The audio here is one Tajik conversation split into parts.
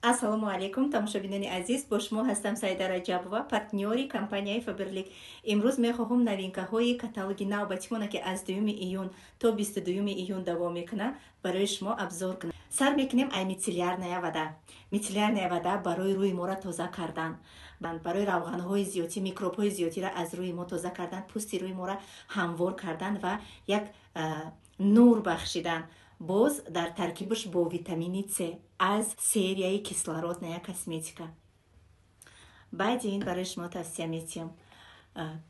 Ассалому алайкум, тамошобинони азиз, бо шумо ҳастам Саида Раҷабова, партнёри компанияи Фаберлик. Имрӯз мехоҳам новинкаҳои каталоги навбатимона, ки аз 2 июн то 22 июн давом мекунад, барои шумо обзор кунам. Сар мекунем ай мицеллярная вода. Мицеллярная вода барои рӯи моро тоза кардан, барои равғанҳои зиёдӣ, микробҳои зиёдиро аз рӯи мо тоза кардан, пӯсти рӯи моро ҳамвор кардан ва як нур бахшидан. Боз дар таркибаш бо витамини С аз серияи кислородная косметика. Баъди ин барои шумо тавсия метиҳам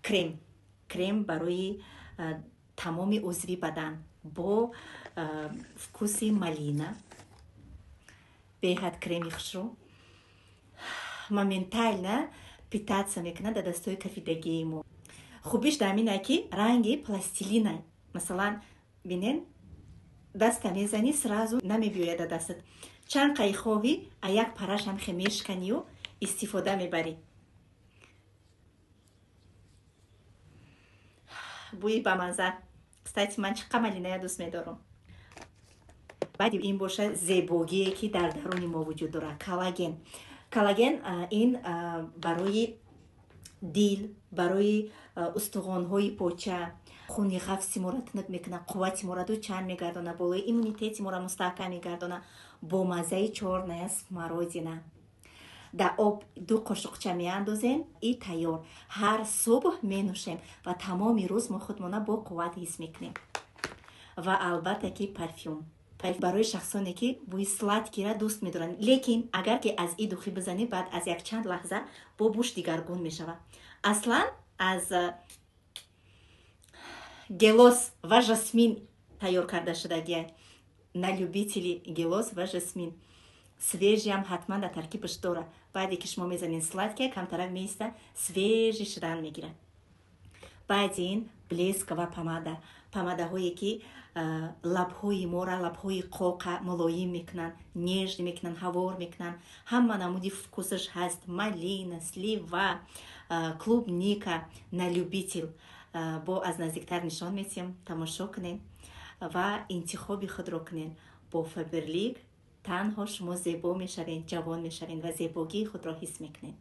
крем. Крем барои тамоми узви бадан бо вкуси малина. Беҳад креми хушрӯ. Моментально питаться мекунад дар дастои кафидагии мо. Хубиш дар ҳамин ки ранги пластилина. Масалан, бинен, даста мезанӣ, сразу намебиёяд дар дастат. Чанд қай хоҳӣ, а як параш ҳам хе мешканию истифода мебарӣ. Бӯи бамазза. Кстати, ман чӣ қа малиная дӯст медорам. Баъди ин боша зебогие, ки дар даруни мо вуҷуд дорад, коллаген. Коллаген ин барои дил, барои устухонҳои поча, хуни ғафси моро тунук мекунад, қуввати моро дучанд мегардонад, болои иммунитети моро мустаҳкам мегардонад. Бо маззаи чёрная смородина. Дар об 2 қошуқча меандозем и тайёр. Ҳар субҳ менӯшем ва тамоми рӯз мо худмона бо қувват ҳис мекунем. Ва албатта ки парфюм. Барои шахсоне ки бӯи сладкиро дӯст медоранд, лекин агар ки аз и духӣ бизанӣ, баъд аз якчанд лаҳза бо бӯш дигаргун мешавад. Аслан аз гелос ва жасмин тайёр карда шудагия. На любители гелос ва жасмин. Свежиам ҳатман дар таркибаш дорад. Баъде ки шумо мезанед сладкия, камтарак меиста, свежий шудан мегирад. Баъди ин блеск ва помада. Помадаҳое ки лабҳои мора, лабҳои қоқа мулоим мекунанд, нежный мекунанд, ҳавор мекунанд. Ҳама намуди вкусаш ҳаст: малина, слива, клубника. На любитель. Бо аз наздиктар нишон метиҳам, тамошо кунед ва интихоби худро кунед. Бо Фаберлик танҳо шумо зебо мешавед, ҷавон мешавед ва зебогии худро ҳис мекунед.